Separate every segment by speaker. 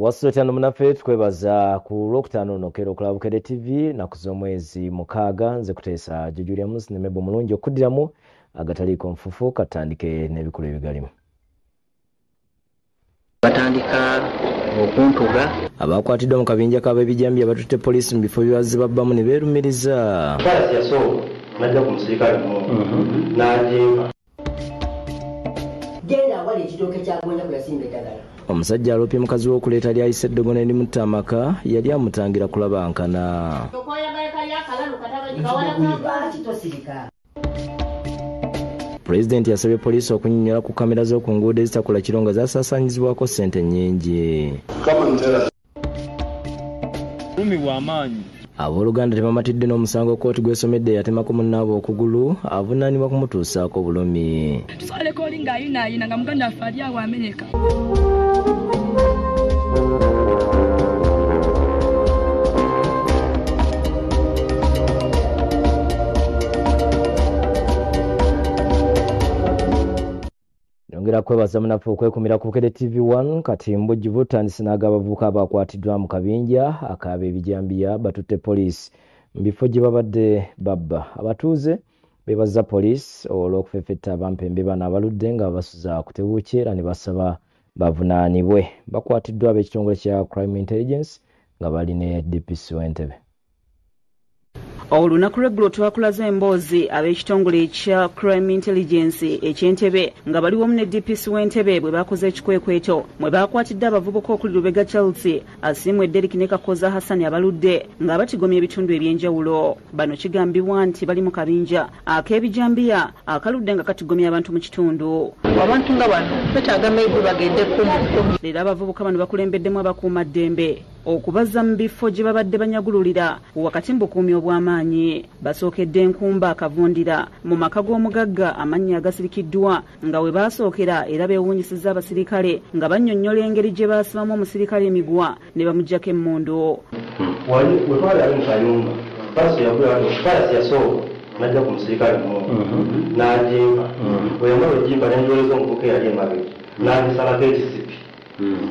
Speaker 1: Wasotano munaffe tukwebaza ku Lwokutaano nokero okulaba Bukedde TV nnaku z'omwezi 6 nze kuteesa Julia Musi ne Mebo Mulungi okuddiramu agataliiko nfufu katandike n'ebikulu ebigalimu.
Speaker 2: Batandika okuntuga.
Speaker 1: Abakwatiddwa mu kabinja k'ab'ebijambiya batutte poliisi mu bifo bye bazze babbamu ne beerumiriza.
Speaker 3: Charles yasooka n'ajja ku musirikale n'agimpa.
Speaker 4: Genda awali ekitooke kya gonja kwe yasimba eddagala.
Speaker 1: Omusajja aloopye mukazi we okuleeta lyayise eddogo ne limutta amaka yali amutangira kulaba nkana. Pulezidenti yasabye poliisi okunnyonnyola ku kamera z'oku nguudo ezitakola kiro nga zaasaasaanyizibwako ssente nnyingi. Abooluganda tebamatidde n'omusango kkooti gw'esomedde yatemako munnaabwe okugulu avunaanibwa kumutuusaako bulumi.
Speaker 5: Tusaleko oli ng'ayinaayina nga muganda waffe ali awo amenyeka.
Speaker 1: Nyongera kwebaza munaffe okwekumira ku Bukedde TV 1 kati mbujjuvu tutandise n'ag'abavubuka abakwatiddwa mu kabinja ak'ab'ebijambiya batutte poliisi mu bifo gye babadde babba. Abatuuze beebaza poliisi olw'okufeffetta abampembe bano abaludde nga basuza ku tebuukye era ne basaba bavunaanibwe. Bakwatiddwa ab'ekitongole kya Crime Intelligence nga bali ne DPC w'Entebbe.
Speaker 6: Olunaku lw'eggulo twakulaze emboozi ab'ekitongole ekya Crime Intelligence eky'Entebbe nga bali wamu ne DPC w'Entebbe bwe bakoze ekikwekweto mwe bakwatidde abavubuka okuli Lubega Charles, Asiimwe Derrick ne Kakoza Hassan abaludde nga batigomya ebitundu eby'enjawulo. Bano kigambibwa nti bali mu kabinja ak'ebijambiya akaludde nga katigomya abantu mu kitundu.
Speaker 7: Abantu nga bano betaaga maybe bagende kumi.
Speaker 6: Leero abavubuka bano bakulembeddemu abakuumaddembe okubazza mu bifo gye babadde banyagululira wakati mu bukuumi obw'amaanyi. Basookedde Enkumba akavundira mu maka g'omugagga amannya agasirikiddwa nga we baasookera era beewuunyisizza abasirikale nga bannyonnyola engeri gye baasibamu omusirikale emiguwa ne bamuggyako emmundu.
Speaker 3: We twali ali mu kayumba, Charles yasooka n'ajja ku musirikale n'agimpa. Bwe yamala okugimpa ne njoleza omuvubuka eyali emabega n'agisalako ekisipi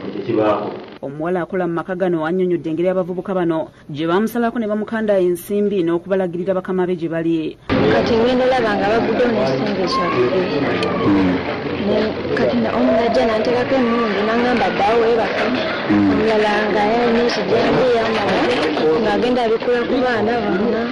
Speaker 3: ekyo kibaako.
Speaker 6: Omuwala akola mu maka gano annyonnyodde engeri abavubuka bano gye bamusalako ne bamukanda ensimbi n'okubalagirira bakama be gye bali.
Speaker 8: Kati ngenda olaba nga baguddewo n'ekisenge kyaffe. Kati omu najja n'anteekako emmundu n'angamba ddaawo weebake. Omulala nga yalina ekijambiya ng'agenda abikula ku baana bonna.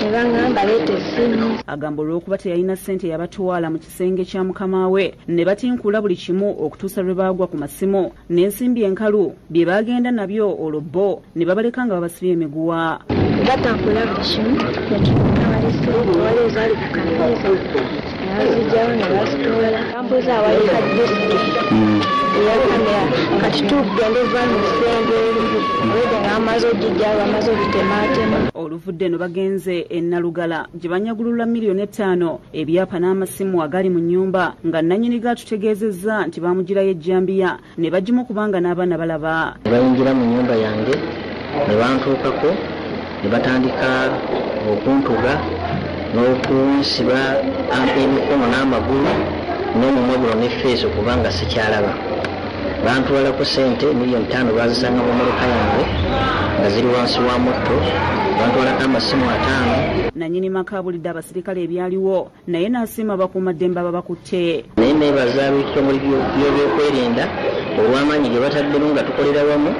Speaker 8: Ne baŋŋamba leeta essimu.
Speaker 6: Agamba olw'okuba teyalina ssente yabatwala mu kisenge kya mukama we ne batinkula buli kimu okutuusa lwe baagwa ku masimu n'ensimbi enkalu bye baagenda nabyo olwo bo ne babaleka nga babasibye emiguwa.
Speaker 8: Batankula buli kimu wali ssente wali ezaali ku kameeza ne bazigyawo ne bazitwala. Bambuuza awali ka disiki eya kamera kati tugenda ova mu kisenge obwedda nga bamaze ogigyawo bamaze obitemaatema.
Speaker 6: Oluvudde eno bagenze e Nalugala gye banyagulula 5 million ebyapa n'amasimu agali mu nnyumba nga nnannyini gaatutegeezezza nti baamugirayo ejjambiya ne bagimu kubanga n'abaana balaba.
Speaker 2: Bayingira mu nnyumba yange ne bantuukako ne batandika okuntuga n'okunsiba emikono n'amagulu n'omumwa guno ne feesi okubanga sikyalaba. Bantwalako ssente 5 million baazisanga mu mmotoka yange nga ziri wansi wa motto. Bantwalako amasimu 5.
Speaker 6: Nannyini maka abulidde abasirikale ebyaliwo naye n'asiima abakuumaddembe ababakutte.
Speaker 2: Naye neebaza ab'ekitongole by'ebyokwerinda olw'amaanyi ge bataddemu nga tukolera wamu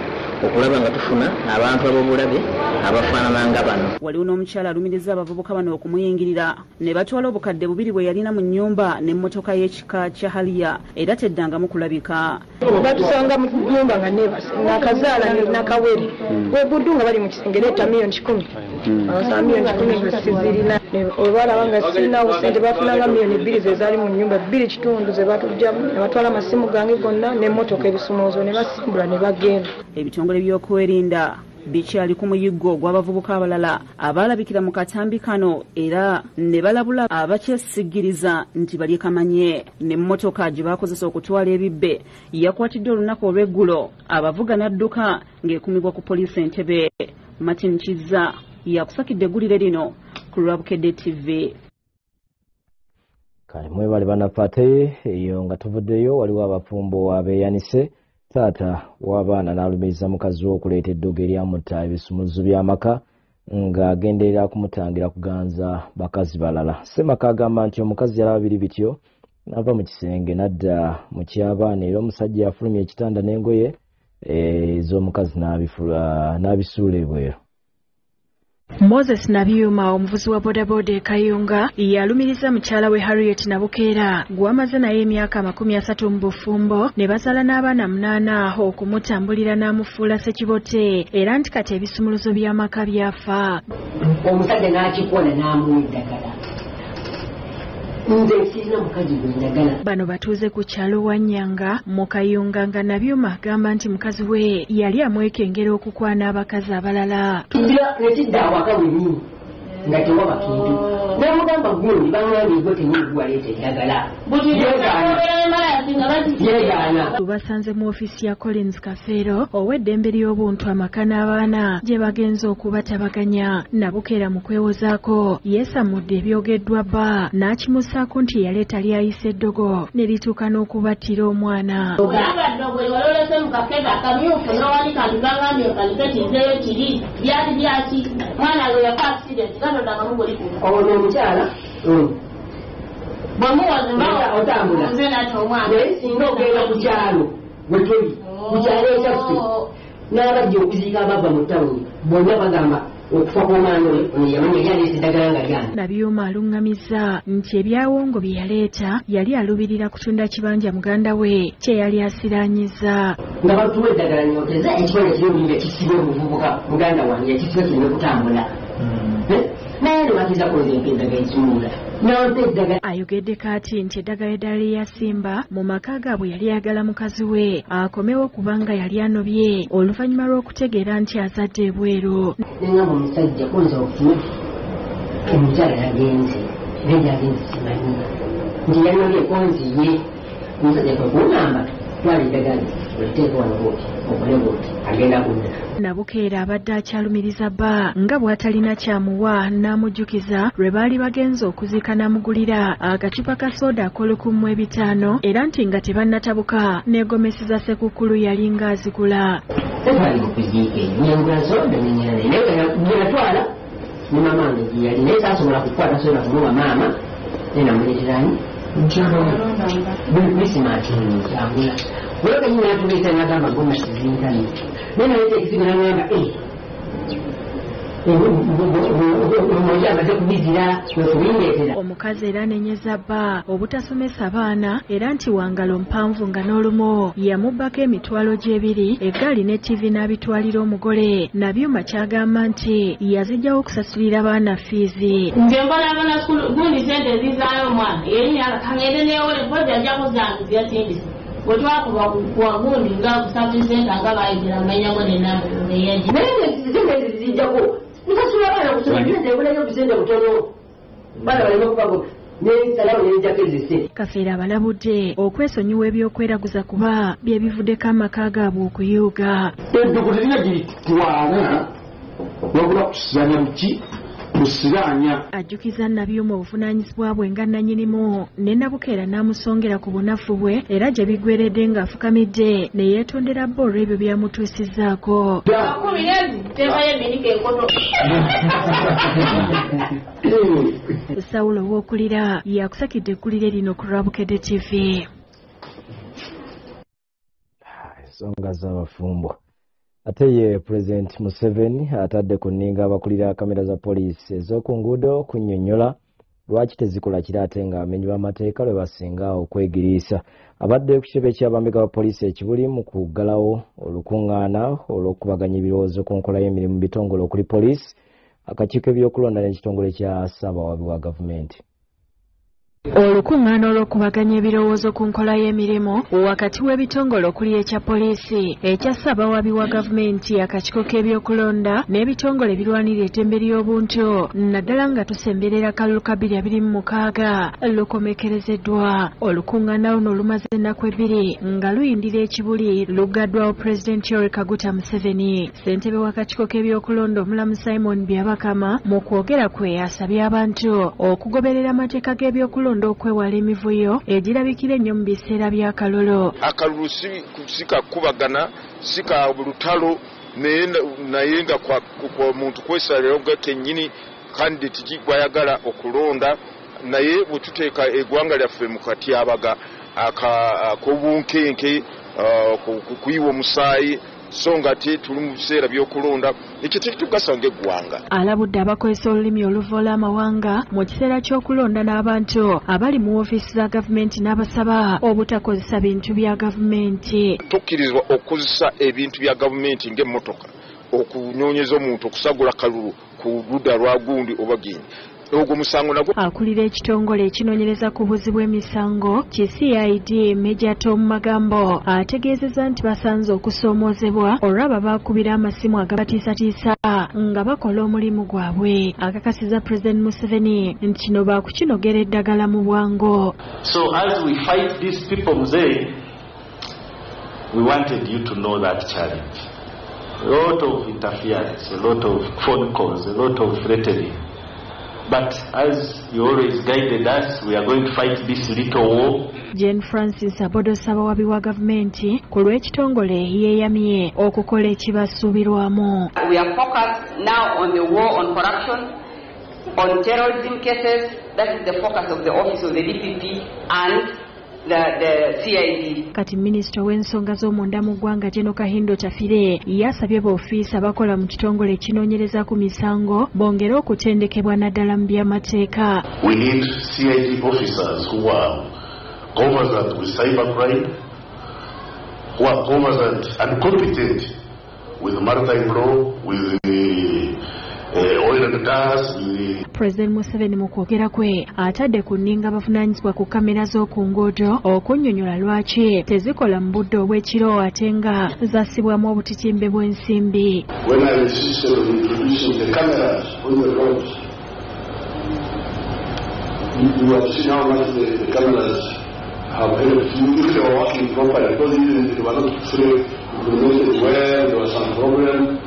Speaker 2: okulaba nga tufuna abantu ab'obulabe abafaanana nga bano.
Speaker 6: Waliwo n'omukyala alumiriza abavubuka bano okumuyingirira ne batwala obukadde 2 bwe yalina mu nnyumba n'emmotoka y'ekika kya Harrier era teddangamu kulabika.
Speaker 7: Batusanga mu nnyumba nga neebase nakazaala nakawere weguddu nga bali mu kisenge leeta 100 million. Abasaba 1 million nga sizirina. Olwalaba nga sirinawo ssente bafunanga 2 million ze zaali mu nnyumba 2.5 ze batuggyamu ne batwala amasimu gange gonna n'emmotoka ebisumuluzo ne basimbula ne bagenda.
Speaker 6: Ebitongole by'okwerinda bikyali ku muyiggo gw'abavubuka abalala abaalabikira mu katambi kano era ne balabula abakyesigiriza nti balye kamanye. N'emmotoka gye baakozesa okutwala ebibbe yakwatiddwa olunaku olw'eggulo abavuga n'adduka ng'ekumibwa ku poliisi Entebbe. Martin Kizza yakusakidde eggulire lino ku lwa Bukedde TV.
Speaker 1: Kale mwebale bannaffe ate eyo nga tuvuddeyo waliwo abafumbo abeeyanise Taata w'abaana n'alumiriza mukazi we okuleeta eddogo eryamutta ebisumuluzo by'amaka ng'agenderera kumutangira kuganza bakazi balala. Ssemaka agamba nti omukazi yalaba biri bityo n'ava mu kisenge n'adda mu ky'abaana, era omusajja yafulumya ekitanda n'engoye ez'omukazi n'abisuula ebweru.
Speaker 9: Moses Nabyuma, omuvuzi wa bodaboda e Kayunga, yalumiriza mukyala we Harriet Nabukeera gw'amaze naye emyaka 30 mu bufumbo ne bazaala n'abaana 8 okumutambulira n'amufuula ssekibote, era nti kati ebisumuluzo by'amaka byafa.
Speaker 4: Omusajja n'akikona n'amuwa eddagala. Nze sirina mukazi gwe njagala.
Speaker 9: Bano batuuze ku kyalo Wanyanga mu Kayunga nga Nabyuma agamba nti mukazi we yali amwekengera okukwana abakazi abalala.
Speaker 4: Nekidda awaka wennyini nga tewaba kintu. Namugamba gundi bangambye gwe kennyini gwaleeta eddagala. Yeegaana.
Speaker 9: Basanze mu ofiisi ya Collins Kafeero ow'eddembe ly'obuntu amaka n'abaana gye bagenze okubatabaganya. Nabukeera mu kwewozaako yeesamudde ebyogeddwa bba n'akimusaako nti yaleeta lyayise eddogo ne lituuka n'okubattira omwana.
Speaker 4: Ono omukyala otambula naye singa ogenda ku kyalo we tuli ku kyalo ekyaffe n'abajja okuziika abava mu tawuni bonna bagamba okufa kw'omwana oyo ono yamanya yaleeta eddagala nga lyange.
Speaker 9: Nabyuma aluŋŋamizza nti ebyawongo bye yaleeta yali alubirira kutunda kibanja muganda we kye yali asiraanyizza.
Speaker 4: Nga batuwa eddagala nyokeza ekibanja kiri obulimba kisibe omuvubuka muganda wange yakisiba kireme kutambula. Naye ne bakkiriza nze mpa eddagala ekimula. Nampa eddagala.
Speaker 9: Ayogeddeko ati nti eddagala eddala lye yasimba mu maka gaabwe yali ayagala mukazi we akomewo kubanga yali anobye oluvannyuma lw'okutegeera nti azadde ebweru.
Speaker 4: Nengamba omusajja konza ofume omukyala yagenze naye gyagenze simanyi nti yanobye konzi ye omusajja kwe kungamba twala eddagala oliteeke wano bwoti okole bwoti agenda kudda.
Speaker 9: Nabukeera abadde akyalumiriza bba nga bw'atalina kyamuwa n'amujjukiza lwe baali bagenze okuziika n'amugulira akacupa ka soda ak'olukumi era nti nga tebannatabuka n'egomeseza Ssekukkulu yali ng'azigula.
Speaker 4: Tetwali mu kuziika eyo nengula soda nenyera naye gye natwala ne maama wange gye yali naye saasobola kukwata soda kumuwa maama naye namuleeterani buli Krisimaasi kyangula. Wewe kenyini natuleeta n'agamba goma sizinkani naye naleeta ekizigo n'agamba omoja amaze kubizira wekubindeetera.
Speaker 9: Omukazi era anenyeza bba obutasomesa baana era nti wangalo mpanvu nga n'olumu yamubbako emitwalo gy'ebiri eggaali ne ttivi n'abitwalira omugole. Nabyuma ky'agamba nti yazijjawo okusasulira baana fiizi.
Speaker 10: Nze mbalabala gundi sente zizaayo omwana yeri kangende neewole mpozi ajjako zange ziyasindise. Bwe twakuba kwa gundi nga kusabisenta nga bayigira amanyako nenamba neyajja.
Speaker 4: Naye sente zijjako nsasula abaana kusoma nze obusente butono baana baleme okubago nensalawo nenjako ezise.
Speaker 9: Kafeero abalabudde okwesonyiwa ebyokweraguza kuba bye bivuddeko amaka gaabwe okuyuuga.
Speaker 11: Eddogo terina giritwala wabula kusanya buki kusiranya.
Speaker 9: Ajjukiza Nabyuma obuvunaanyizibwa bwe nga nnannyinimu ne Nabukeera n'amusongera ku bunafu bwe era gye biggweredde ng'afukamidde ne yeetondera bba olw'ebyo byamutuusizzaako. Sawulo Owookulira yakusakidde eggulire lino ku Lwabukedde TV.
Speaker 1: Ensonga z'abafumbo. Ate ye Pulezidenti Museveni atadde ku nninga abakulira kamera za poliisi ez'oku nguudo kunnyonnyola lwaki tezikola kira ate ng'abamenyi b'amateeka lwe basinga okwegiriisa. Abadde ku kitebe ky'abambega ba poliisi e Kibuli mu kuggalawo olukuŋŋaana olw'okubaganya ebirowoozo ku nkola y'emirimu mu bitongole okuli poliisi, akakiiko ebyokulonda n'ekitongole kya Ssaabawaabi wa gavumenti.
Speaker 9: Olukuŋŋaana olw'okubaganya ebirowoozo ku nkola y'emirimu wakati w'ebitongole okuli ekya poliisi, ekya Ssaabawaabi wa gavumenti, akakiiko k'ebyokulonda n'ebitongole ebirwanirira eddembe ly'obuntu naddala nga tusemberera kalulu ka 2026 lukomekerezeddwa. Olukuŋŋaana luno lumaze ennaku ebbiri nga luyindira e Kibuli luggaddwawo Pulezidenti Yoweri Kaguta Museveni. Ssentebe w'akakiiko k'ebyokulonda omulamu Simon Byabakama mu kwogera kwe asabye abantu okugoberera amateeka g'ebyokulonda ab'ebyokulonda okwewala emivuyo egirabikira ennyo mu biseera by'akalulu.
Speaker 12: Akalulu si kakubagana, si ka lutalo, naye nga kwa muntu kwesalirawo gwe kennyini kandidate ki gw'ayagala okulonda. Naye bwe tuteeka eggwanga lyaffe mu katyabaga ak'obunkenke, kuyiwa omusaayi, so nga ate tuli mu biseera by'okulonda, ekyo tekitugasa ng'eggwanga.
Speaker 9: Alabudde abakozesa olulimi oluvoola amawanga mu kiseera ky'okulonda n'abantu abali mu woofiisi za gavumenti n'abasaba obutakozesa bintu bya gavumenti.
Speaker 12: Tukkirizibwa okukozesa ebintu bya gavumenti ng'emmotoka okunoonyeza omuntu okusagula kalulu ku ludda lwa gundi oba gindi. Ogwo musango nagwo.
Speaker 9: Akulira ekitongole ekinoonyereza ku buzzi bw'emisango ki CID Major Tom Magambo ategeezezza nti basanze okusoomoozebwa olw'abo baakubira amasimu agabatiisatiisa nga bakola omulimu gwabwe. Akakasizza President Museveni nti kino baakukinogera eddagala mu bwangu.
Speaker 13: So as we fight these people, Mzee, we wanted you to know that challenge. A lot of interference, a lot of phone calls, a lot of threatening. But as you always guided us, we are going to fight this little war.
Speaker 9: Jane Francis Abodo ssabawabi wa gavumenti ku lw'ekitongole yeeyamye okukola ekibasuubirwamu.
Speaker 14: We are focused now on the war on corruption, on terrorism cases. That is the focus of the office of the DPP and the CID.
Speaker 9: Kati minisita w'ensonga z'omunda mu ggwanga General Kahindo Tafire yasabye boofiisa abakola mu kitongole ekinoonyereza ku misango bongere okutendekebwa naddala mu by'amateeka.
Speaker 15: We need CID officers who are conversant with cybercrime, who are conversant and competent with maritime law, with the oil and gas.
Speaker 9: President Museveni mu kwogera kwe atadde ku nninga abavunaanyizibwa ku kamera z'oku nguudo okunnyonnyola lwaki tezikola mu budde obw'ekiro ate nga zassibwamu obutitimbe bw'ensimbi.
Speaker 15: When I insisted on introducing the cameras on the roads, you have seen how much the cameras have helped you if they were working properly, because even they were not fully implemented well, there was some problem.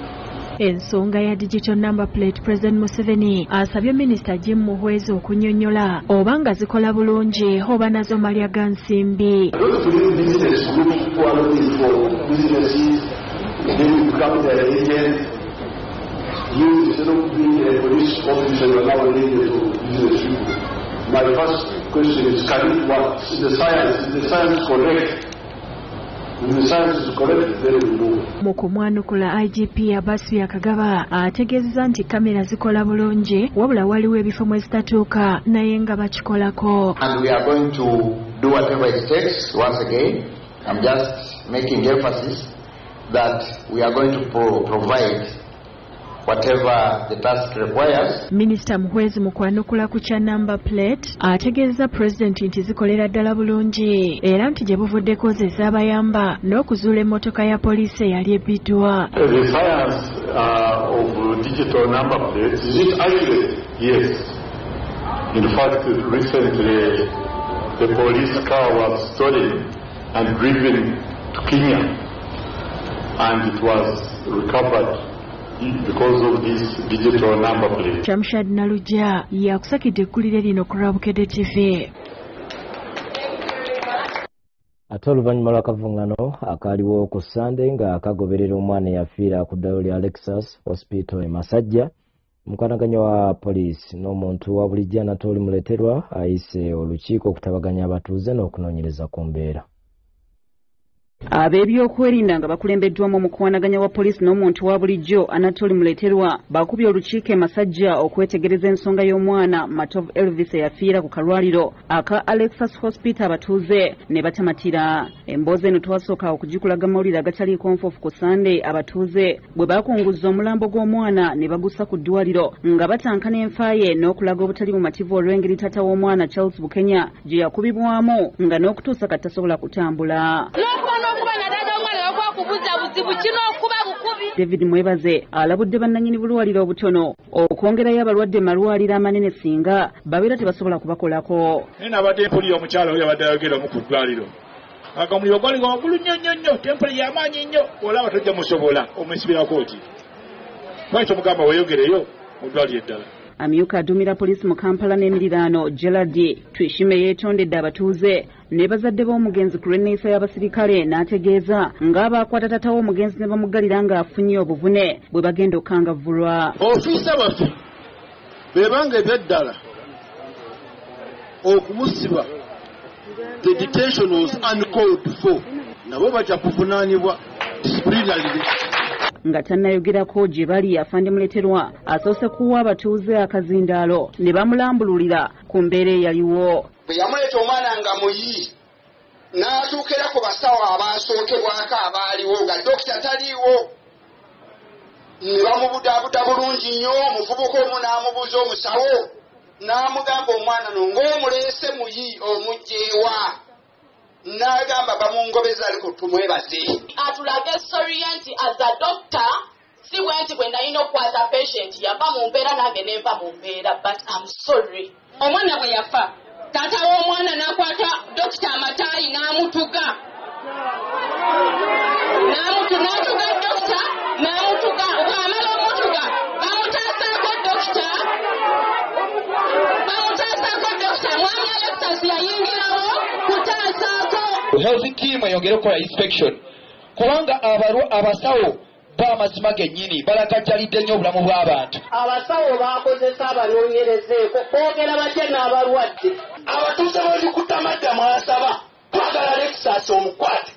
Speaker 9: Ensonga ya digital number plate, President Museveni asabye Minisita Jim Muhwezi okunnyonnyola oba nga zikola bulungi oba nazo malya ga nsimbi.
Speaker 15: Those business groups who are looking for businesses, they will become their agent. You, instead of being a police officer, you are now an agent to business people. My first question is, can it work? Is the science correct?
Speaker 9: Mu kumwanukula IGP Abbas Byakagaba ategeezezza nti kamera zikola bulungi wabula waliwo ebifo mwe zitatuuka naye nga bakikolako.
Speaker 16: And we are going to do whatever it takes. Once again, I'm just making emphasis that we are going to provide whatever the task requires.
Speaker 9: Minisita Muhwezi mu kwanukula ku kya number plate ategeeza President nti zikolera ddala bulungi era nti gye buvuddeko ze zaabayamba n'okuzuula emmotoka ya poliisi eyali ebbiddwa.
Speaker 15: The science of digital number plates, is it accurate? Yes. In fact, recently the police car was stolen and driven to Kenya, and it was recovered because of this digital number plate.
Speaker 9: Shamshad Nalujja yakusakidde eggulire lino ku Lwabukedde TV.
Speaker 1: Ate oluvannyuma lw'akavungano akaaliwo ku Ssande nga kagoberera omwana eyafiira ku ddwaliro lya Lexus Hospital e Masajja, omukanaganya wa poliisi n'omuntu wa bulijjo Anatoli Muleterwa ayise olukiiko okutabaganya abatuuze n'okunoonyereza ku mbeera.
Speaker 6: Ab'ebyokwerinda nga bakulembeddwamu omukuwanaganya wa poliisi n'omuntu wa bulijjo Anatoli Muleterwa bakubye olukiiko e Masajja okwetegereza ensonga y'omwana Matov Elvis eyafiira ku kalwaliro aka Alexus Hospital abatuuze ne batamatira. Emboozi eno twasooka okugikulaga mawulire agataliiko nfuufu ku Ssande abatuuze bwe bakunguza omulambo gw'omwana ne bagussa ku ddwaliro nga batankana enfa ye n'okulaga obutali bumativu olw'engeri taata w'omwana Charles Bukenya gye yakubibwamu nga n'okutuusa kati tasobola kutambula. David Mwebaze alabudde bannannyini bulwaliro obutono okwongerayo abalwadde mu malwaliro amanene singa babeera tebasobola kubakolako.
Speaker 17: Naye nabadde mpulira omukyala oyo abadde ayogera omu ku ddwaliro aga omuliro gwali waggulu nnyo nnyo nnyo, tempuli y'amaanyi nnyo, olaba tojja musobola omwesibirako oti lwaki tomugamba weeyogereyo mu ddwaliro eddala.
Speaker 6: Amyuka aduumira poliisi mu Kampala n'emiriraano Gerald Twishime yeetondedde abatuuze ne bazadde b'omugenzi ku lw'enneeyisa y'abasirikale, n'ategeeza ng'abaakwata taata w'omugenzi ne bamuggalira ng'afunye obuvune bwe bagenda okukangavvulwa.
Speaker 18: Ofiisa waffe bwebanga ebyaddala okumusiba, the detention was uncalled for, nabo bajja kuvunaanibwa disciplinarily.
Speaker 6: Nga tannayogerako gye bali, afande Muleterwa asoose kuwa abatuuze akazindaalo ne bamulambululira ku mbeera eyaliwo.
Speaker 19: Bwe yamuleeta omwana nga muyi, n'atuukira ku basawo abasookebwako abaaliwo nga dokita taliiwo, ne bamubudaabuda bulungi nnyo. Omuvubuka omu n'amubuuza omusawo, n'amugamba, "Omwana no ng'omuleese muyi, omuggyeewa?" N'agamba, "Bamungobeza, aliko tumwebaze."
Speaker 20: Atulage story ye nti as a doctor si bwe nti bwe nalina okukwata patient, yava mu mbeera nange nenva mu mbeera, but I'm sorry.
Speaker 14: Omwana bwe yafa, taata w'omwana n'akwata dokita Amataayi n'amutuga, n'atuga dokita, n'amutuga. Bw'amala omutuga, bamutaasaako dokita, bamutaasaako dokita. Mwami Alexas yayingirawo kutaasaako.
Speaker 21: Health team eyongere okukola inspection, kubanga abasawo b'amazima gennyini balagajjalidde nnyo obulamu bw'abantu.
Speaker 22: Abasawo bakozesa abanoonyerezeeko boogera batya n'abalwadde?
Speaker 23: Abatuuze b'olikuttamadda mwasaba, twagala Alexas omukwate.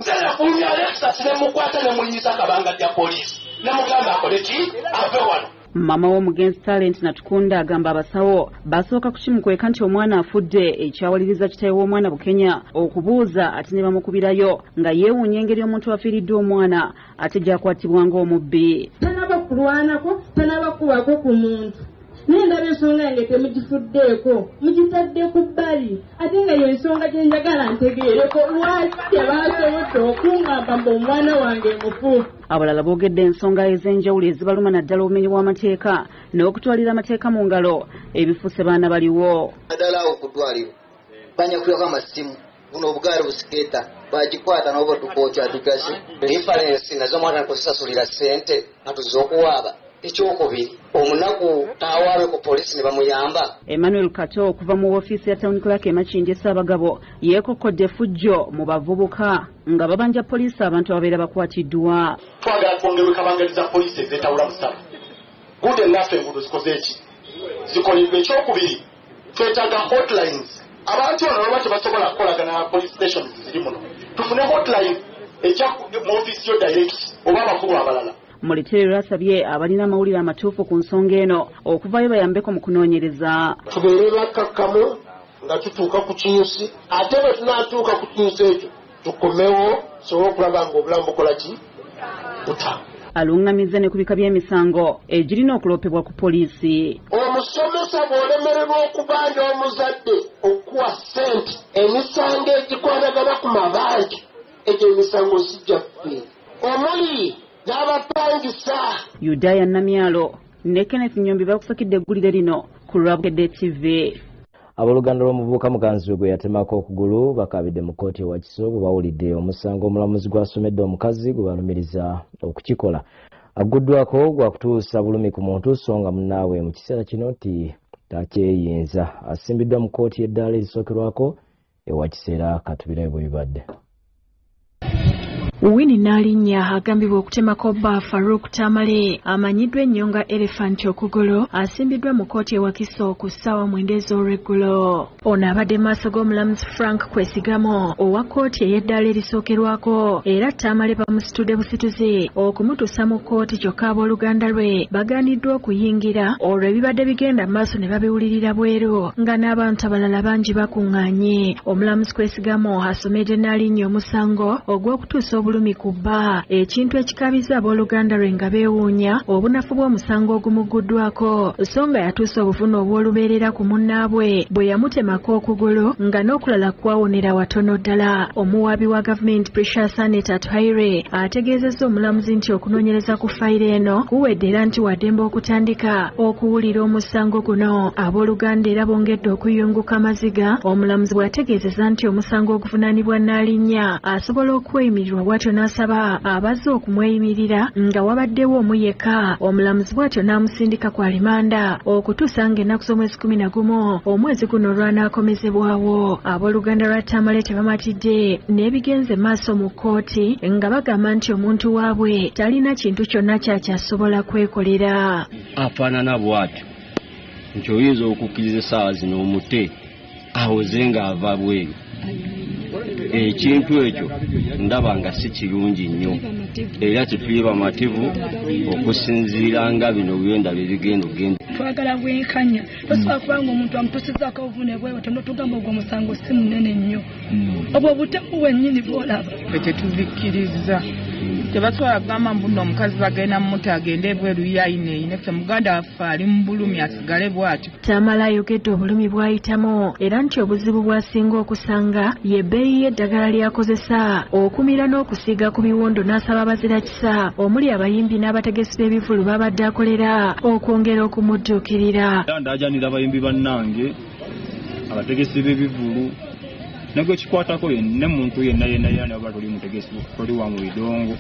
Speaker 23: Nze nafulumya Alexas ne mukwata ne muyisa kabanga lya poliisi ne mugamba akole ki, ave wano.
Speaker 6: Mama w'omugenzi Talent Natukunda agamba abasawo basooka kukimukweka nti omwana afudde, ekyawaliriza kitaawe w'omwana Bukenya okubuuza ate ne bamukubirayo nga yeewuunya engeri omuntu afiiriddwa omwana ate gy'akwatibwa ng'omubbi.
Speaker 24: Tanaba kulwanako, tanaba kubako ku muntu, naye ndaba ensonga yange temugifuddeeko, mugitadde ku bbali, ate nga yo ensonga gye njagala ntegeereko lwaki tebasobodde okungamba mbu omwana wange mufu.
Speaker 6: Abalala boogedde ensonga ez'enjawulo ezibaluma, naddala obumenyi bw'amateeka n'okutwalira amateeka mu ngalo ebifuuse baana baliwo.
Speaker 25: Naddala awo ku ddwaliro banyakulirako amasimu, buno obugaali busikeeta bagikwata noba tukwokya tugase reference nazo omwana kuzisasulira ssente atuze okuwaaba. Ekyokubiri, omunaku awaabe ku poliisi ne bamuyamba.
Speaker 6: Emmanuel Kato okuva mu woofiisi ya town clerk e Makindye Ssaabagabo yeekokkodde effujjo mu bavubuka nga babanja poliisi abantu ababeera bakwatiddwa.
Speaker 23: Twagala twongerwe kabangali za poliisi ezeetawula musana gude naffe enguudo zikoze eki zikoleddwa. Ekyokubiri, twetaaga hotlines. Abantu bano baba tebasobola kukolagana na police stations ziri muno, tufune hotline ejja mu ofiisi yo direct oba abakulu abalala.
Speaker 6: Muleterero asabye abalina amawulire amatuufu ku nsonga eno okuvayo bayambeko mu kunoonyereza.
Speaker 18: Tubeere bakkakkamu nga tutuuka ku kinyusi, ate bwe tunaatuuka ku kinyusi ekyo tukomewo tusobole okulaba nga obulamu bukola ki butambula.
Speaker 6: Aluŋŋamizza ne ku bika by'emisango egirina okuloopebwa ku poliisi.
Speaker 18: Omusomesa bw'olemererwa okubanja omuzadde okuwa ssente, emisango egikwatagana ku mabanja, egyo emisango sijja ffe omuli n'abapangisa.
Speaker 6: Yudaya Namyalo ne Kenneth Nyombi bakusakidde eggulire lino ku lwa Bukedde TV.
Speaker 1: Abooluganda lw'omuvubuka muganzi we gwe yatemako okugulu bakaabidde mu kkooti e Wakiso bwe bawulidde omusango omulamuzi gw'asomedde omukazi gwe balumiriza okukikola. Agguddwako gwa kutuusa bulumi ku muntu, so nga munnaabwe mu kiseera kino nti takyeyinza. Asimbiddwa mu kkooti y'eddaala erisookerwako e Wakiso era katubirayo bwe bibadde.
Speaker 9: Winnie Nnaalinya agambibwa okutemako bba Farouk Tamale amanyiddwa ennyo nga Elephant okugulu asimbiddwa mu kkooti e Wakiso ku ssaawa 9 ez'olweggulo. Ono abadde mu maaso g'omulamuzi Frank Kwesigamo owa kkooti ey'eddaala erisookerwako, era Tamale bamusitudde busituzi okumutuusa mu kkooti, kyokka abooluganda lwe bagaaniddwa okuyingira, olwo ebibadde bigenda mu maaso ne babiwulirira bweru nga n'abantu abalala bangi bakuŋŋaanye. Omulamuzi Kwesigamo asomedde Nnaalinya omusango ogw'okutuusa obulumi ku bba, ekintu ekikabiza abooluganda lwe nga beewuunya obunafu bw'omusango ogumugguddwako, so nga yatuusa obuvune obw'olubeerera ku munnaabwe bwe yamutemako okugulu nga n'okulala kwawonera watono ddala. Omuwaabi wa gavumenti Precious Annet Atuhaire ategeezezza omulamuzi nti okunoonyereza ku fayiro eno kuwedde era nti waddembe okutandika okuwulira omusango guno. Abooluganda era bongedde okuyunguka amaziga omulamuzi bw'ategeezezza nti omusango oguvunaanibwa Nnaalinya asobola okweyimirirwa. Bw'atyo n'asaba abazze okumweyimirira nga wabaddewo omu yekka. Omulamuzi bw'atyo n'amusindika ku alimanda okutuusa ng'ennaku z'omwezi 11 omwezi guno lw'anaakomezebwawo. Abooluganda lwa Tamale tebamatidde n'ebigenze maaso mu kkooti nga bagamba nti omuntu waabwe talina kintu kyonna kyakyasobola kwekolera.
Speaker 2: Afaanana bw'atyo nti oyinza okukkiriza essaawa zino omute awoze ng'ava bweru. Ekintu ekyo ndaba nga si kirungi nnyo era tetuli bamativu okusinziira nga bino byendaba ebigenda okugenda.
Speaker 3: Twagala bwenkanya, tosobola kubanga omuntu amutuusizaako obuvune bwewe tonotugamba ogwo omusango si munene nnyo, obwo obutemu bwennyini bw'olaba.
Speaker 5: Ffe tetubikkiriza, tebasobola kugamba mbu nno omukazi bagenda mmuta agende ebweru ye ayineeyine. Ffe muganda waffe ali mu bulumi asigale bw'atyo.
Speaker 9: Tamale ayogedde obulumi bw'ayitamu era nti obuzibu bw'asinga okusanga y'ebbeeyi y'eddagala ly'akozesa okumira n'okusiiga ku biwundu, n'asaba abazirakisa omuli abayimbi n'abategesi b'ebivvulu babadde akolera okwongera okumudduukirira.
Speaker 7: Ndaajanira abayimbi bannange, abategesi b'ebivvulu ne gwe kikwatako yenna, muntu yenna yenna yenna oba toli mutegesi, toli wa mu bidongo,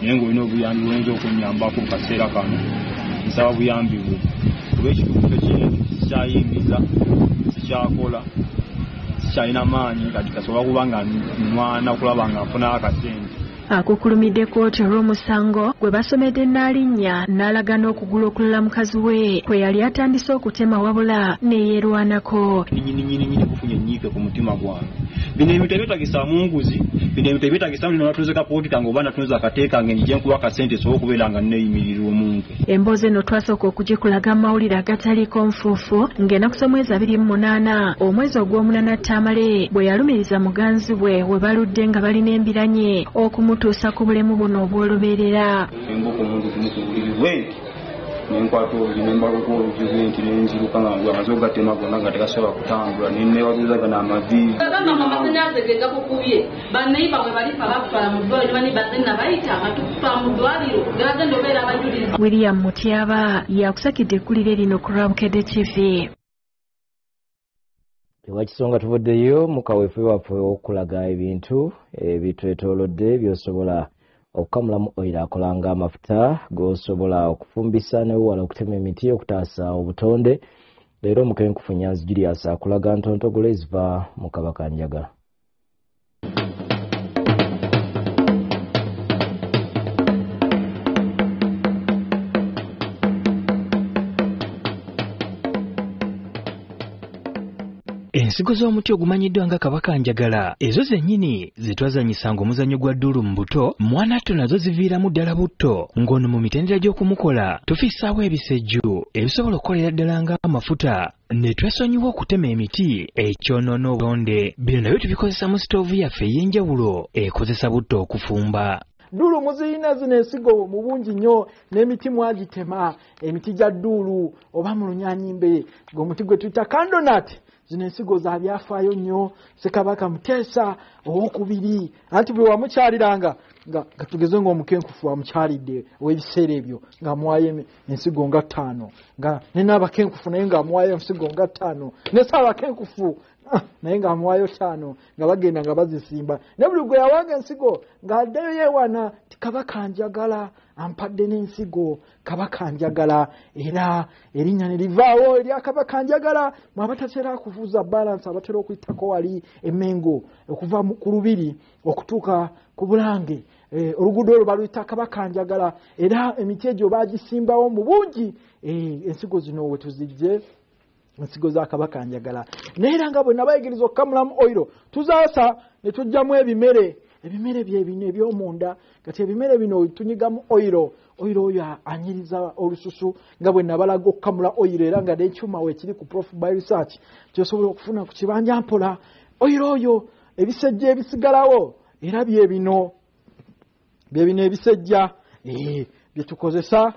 Speaker 7: naye ng'olina obuyambi bwoyinza okunnyambako mu kaseera kano, nsaba buyambi bwe kuba ekituufu kiri nti sikyayingiza, sikyakola, sikyalina maanyi kati kasobola kuba nga nwana okulaba nga nfunayo akasente.
Speaker 9: Akukulumidde kkooti olw'omusango gwe basomedde n'alinnya n'alaga n'okugulu okulala mukazi we kwe yali atandise okutema wabula neyeerwanako.
Speaker 7: Nyini nyini nyini kufunye nnyiike ku mutima gwange. Bino ebintu tebyetagisa munguzi, bino ebintu tebyetagisa nti natunze kapooti kange oba natunze akate kange njije nkuba akasente nsobole okubeera nga neeyimirirwa omuntu.
Speaker 9: Emboozi eno twasooka okugikulaga mu mawulire agataliiko nfuufu ng'ennaku z'omwezi 28 omwezi ogw'omunaana Tamale bwe yalumiriza muganzi we we baludde nga balina embiranye okumutuusa ku bulemu buno obw'olubeerera.
Speaker 7: Embuka omuntu gumu ku buliri bwenti nenkwata olugi nembaluka olugi bwenti nenziruka nga amaze ogatema gonna nga tegasobola kutambula nenewaluza gano amaviivi.
Speaker 10: Bagamba amasannyalaze ge gakukubye, banneyiba bwe balifa bakutwala mu ddwaliro, ne banne nabayita nga tukutwala mu ddwaliro ne bagenda obeera abajulizi.
Speaker 9: William Mutyaba yakusakidde eggulire lino ku Lwabukedde TV.
Speaker 1: Ewakisonga tuvuddeyo mu kaweefube waffe okulaga ebintu ebitwetoolodde by'osobola okukamulamu oyiro akola ng'amafuta g'osobola okufumbisa ne weewala okutema emiti okutaasa obutonde. Leero omukenkufu Nyanzi Julius akulaga ntontogolo eziva mu Kabaka Njagala.
Speaker 8: Ensigo z'omuti ogumanyiddwa nga Kabaka Njagala ezo zennyini ze twazannyisanga omuzannyo gwa dduulu mu buto, mwanatto nazo ziviiramu ddala butto ng'ono mu mitendera gy'okumukola tufissaawo ebisejju ebisobola okukolera ddala ng'amafuta ne twesonyiwa okutema emiti ekyonoona obutonde. Bino nabyo tubikozesa mu sitoovu yaffe ey'enjawulo ekozesa butto okufumba.
Speaker 26: Dduulu muzirina zino ensigo mu bungi nnyo n'emiti mwagitema, emiti gya dduulu oba mu lunyanyimbe ng'omuti gwe tuyita candonut. Zino ensigo za byafaayo nnyo. Ssekabaka Muteesa owokubiri anti bwe wamukyaliranga nga tugeze ng'omukenkufu amukyalidde ow'ebiseera ebyo ng'amuwaayo ensigo nga 5, nga ne n'abakenkufu naye ng'amuwaayo ensigo nga 5, ne ssaabakenkufu naye ng'amuwaayo 5, nga bagenda nga bazisimba. Ne buli gwe yawanga ensigo ng'addayo yeewana ti Kabaka Njagala ampadde n'ensigo, Kabaka Njagala, era erinnya ne livaawo erya Kabaka Njagala. Mwe abatatera kuvuza balansi abatera okuyitako wali Emmengo okuva ku Lubiri okutuuka ku Bulange, oluguudo olwo baluyita Kabaka Njagala, era emiti egyo baagisimbawo mu bungi. Ensigo zino we tuzijje ensigo za Kabaka Njagala. Naye era nga bwe nabayigiriza okukamulamu oyiro, tuzaasa ne tuggyamu ebimere. Ebimere bye bino eby'omunda. Kati ebimere bino tunyigamu oyiro, oyiro oyo anyiriza olususu nga bwe nabalaga okukamula oyiro, era nga n'ekyuma we kiri ku Prof by Research kyosobola okufuna ku kibanja mpola. Oyiro oyo ebisejja ebisigalawo era bye bino ebisejja bye tukozesa.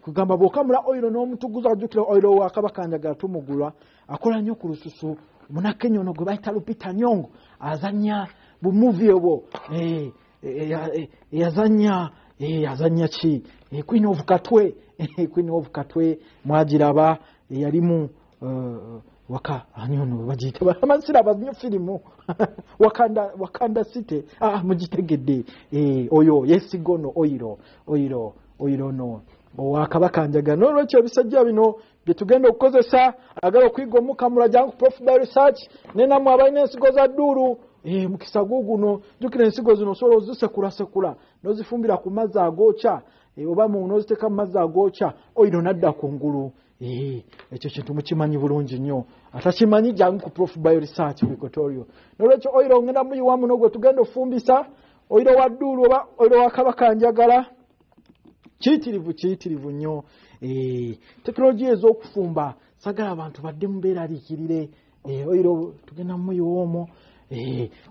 Speaker 26: Kugamba bw'okamula oyiro n'omutuguza, ajjukira oyiro wa Kabaka Njagala tumugula, akola nnyo ku lususu. Munnakenya ono gwe bayita Lupita Nyong'o azannya bumuvi obwo, yazannya azannya ki, Queen of Katwe, Queen of Katwe mwagiraba, yalimu Waka ani ono bagiyita amasira nnyo firimu Wakanda, Wakanda City. Mugitegedde. Oyo yesiga ono oyiro oyiro oyiro no owakabaka Njagala. N'olwekyo ebisajja bino bye tugenda okukozesa, agala okuyiga omukamula, jangu Prof Bio Research. Nenamwe abalina ensigo za dduulu, mukisa guguno. Jjukira ensigo zino osobola ozisekulasekula n'ozifumbira ku mazzi agookya, oba n'oziteeka mu mazzi agookya, oyiro nadda ku ngulu. Ekyo kintu mukimanyi bulungi nnyo. Atakimanyi jangu ku Prof Bio Research ku Equatorial. N'olwekyo oyiro ngenda muyiwa muno gwe tugenda ofumbisa, oyiro wa dduulu oba oyiro wa Kabaka Njagala. Kiyitirivu, kiyitirivu nnyo. Tekinologiya ez'okufumba sagala abantu badde mubeeraliikirire. Oyiro tugenda mumuyiwa omwo.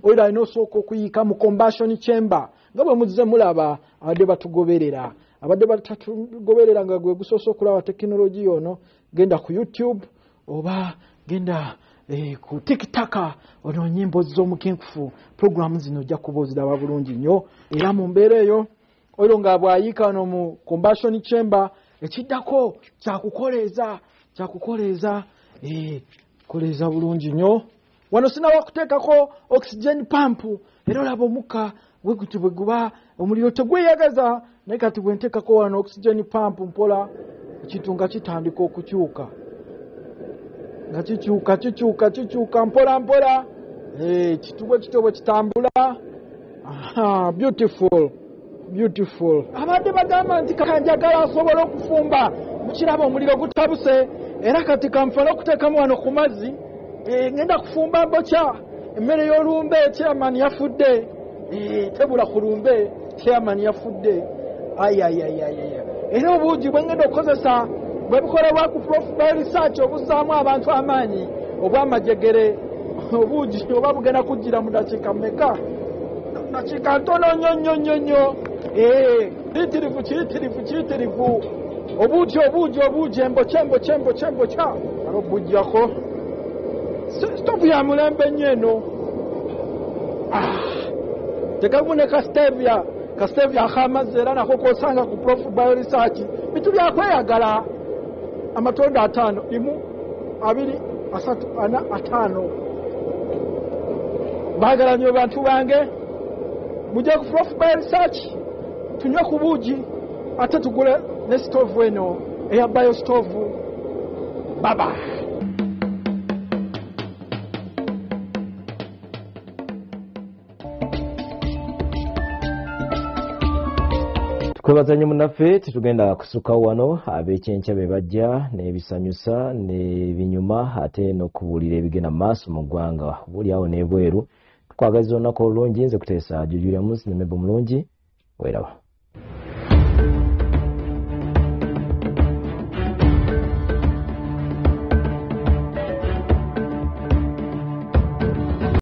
Speaker 26: Oyiro alina osooka okuyiika mu combustion chamber, nga bwe muzze mulaba abadde batugoberera, abadde batatugoberera nga gwe gusoose okulaba tekinologiya ono, genda ku YouTube oba genda ku TikTok onoonye emboozi z'omukenkufu. Puroguramu zino ojja kuba oziraba bulungi nnyo. Era mu mbeera eyo, oyiro nga bw'ayiika wano mu combustion chamber, ekiddako kyakukoleeza, kyakukoleeza, koleeza bulungi nnyo. Wano sinaba kuteekako oxygen pump, era olaba omukka bwe guti bwe guba, omuliro tegweyagaza. Naye kati bwe nteekako wano oxygen pump, mpola ekintu nga kitandika okukyuka, nga kikyuka, kikyuka, kikyuka mpola mpola. Kitu bwe kityo bwe kitambula. Aha, beautiful, beautiful. Abadde bagamba nti Kanjagala asobola okufumba, mukiraba omuliro gutabuse. Era kati kanfale okuteekamu wano ku mazzi. Ngenda kufumba mbokya emmere y'olumbe. Chairman yafudde. Tebula ku lumbe, chairman yafudde. Ayayayayaya, era obuugi bwe ngenda okukozesa bwe bukolebwa ku Prof Bio Research, obuzzaamu abantu amaanyi, obwamajegere. Obuugi oba bugenda kujjira mu dakiika mmeka? Dakiika ntono nnyo nnyo nnyo nnyo. Kiyitirivu, kiyitirivu, kiyitirivu. Obuugi, obuugi, obuugi, embokya, embokya, embokya, embokya. Ala obujjako. Sitovu ya mulembe nnyo eno. Tekamu ne kastevia, kastevia ak'amazzi, era nako kosanga ku Prof Bio Research. Bitu byakweyagala. Amatondo 5, 1, 2, 3, 4, 5. Baagala nnyo bantu bange, mujje ku Prof Bio Research tunywe ku buugi, ate tugule ne sitovu eno eya bio stove. Baba.
Speaker 1: Tukwebaza nnyo munnaffe. Tetugenda kusukka wano. Ab'ekyenkya be bajja n'ebisanyusa n'ebinyuma, ate n'okubuulira ebigenda mu maaso mu ggwanga buli awo n'ebweru. Tukwagaliza olunaku olulungi. Nze Kuteesa Jujuliamus ne Mebo Mulungi. Weeraba.